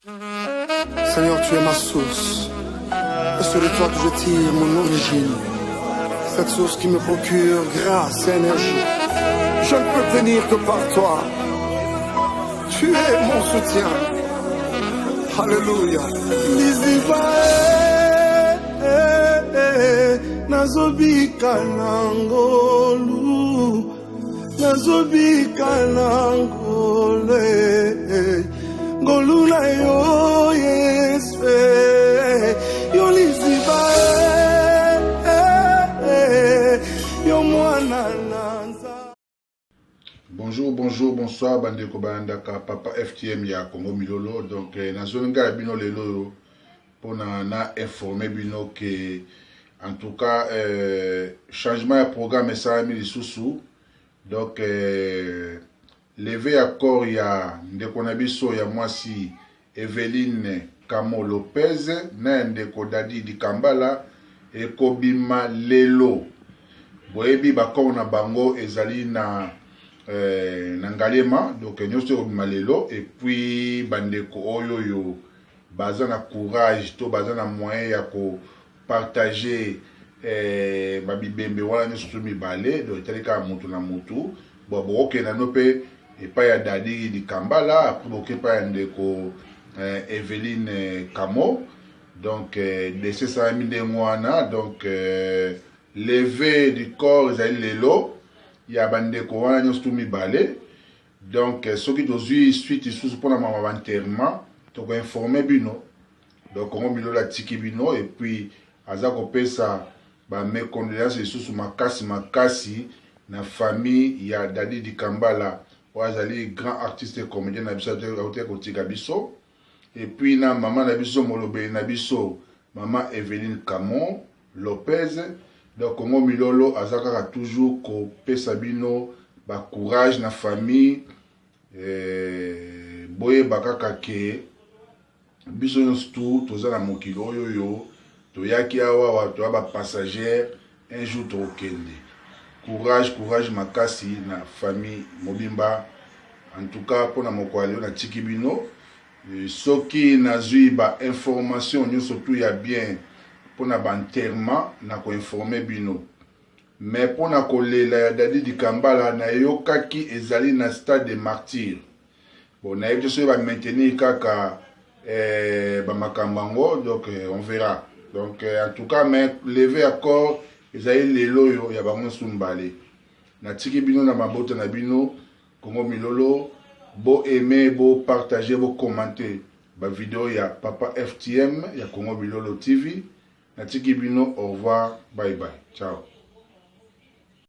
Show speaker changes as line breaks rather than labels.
Seigneur, tu es ma source. Et c'est de toi que je tire mon origine. Cette source qui me procure grâce et énergie. Je ne peux tenir que par toi. Tu es mon soutien. Alléluia.
Liziba eh, eh, nazobika na ngolu nazobika na ngolu eh, ngolu na yo Yesu eh, yo liziba eh, yo mwana na Nzambe.
Bonjour, bonjour, bonsoir, bandeko balandaka Papa FTM ya Congo Milolo. Donc, eh, nazongi ngai bino lelo oyo mpona na informer bino ke en tout cas euh, changement ya programme esalami lisusu. Donc euh, leve ya corps ya ndeko na biso ya mwasi Eveline Kamo Lopez na ya ndeko Dadi Dikambala ekobima lelo. Boyebi ba corps na bango ezali na eh, na Ngaliema, donc nyonso ekobima lelo. Et puis bandeko oyo oyo baza na courage to baza na moyen ya ko partager eh, ba bibembe wana nyonso to mibale, donc etali kaka mutu na mutu. Bon, bokokenda no mpe epai ya Dadi Dikambala, après boke epai ya ndeko eh, Eveline Kamo. Donc eh, décès esalami ndenge wana. Donc eh, levée du corps ezali lelo ya bandeko wana nyonso to mibale. Donc eh, soki tozwi suite lisusu mpona mama ba enterrement, tokoinforme bino. Donc Congo Milolo atiki bino et puis aza kopesa ba mes condoléances lisusu makasi makasi na famille ya Dadi Dikambala oyo azali grand artiste et comédien na biso auti kotika biso, et puis na mama na biso, molobeli na biso, mama Eveline Camon Lopez. Donc Congo Milolo aza kaka toujours kopesa bino ba courage na famille. Eh, boyeba kaka ke biso nyonso tu toza na mokili oyo oyo toyaki awa awa, toya ba passager, un jour tokokende. Courage, courage makasi na famille mobimba. En tout cas mpona mokolo ya lelo natiki bino. Soki nazwi ba information nyonso tu ya bien mpona ba enterrement, na koinforme bino. Mais mpona kolela ya Dadi Dikambala, nayokaki ezali na stade de Martyr. Bon, nayebi te soki ba maintenir kaka eh, bamakambo yango. Donc eh, on verra. Donc eh, en tout cas, mais leve ya corps ezali lelo oyo ya bango nyonso mibale. Natiki bino na mabota na bino. Congo Milolo, bo aimer, bo partager, bo commenter ba video ya Papa FTM ya Congo Milolo TV. Natiki bino, au revoir, bye bye, ciao.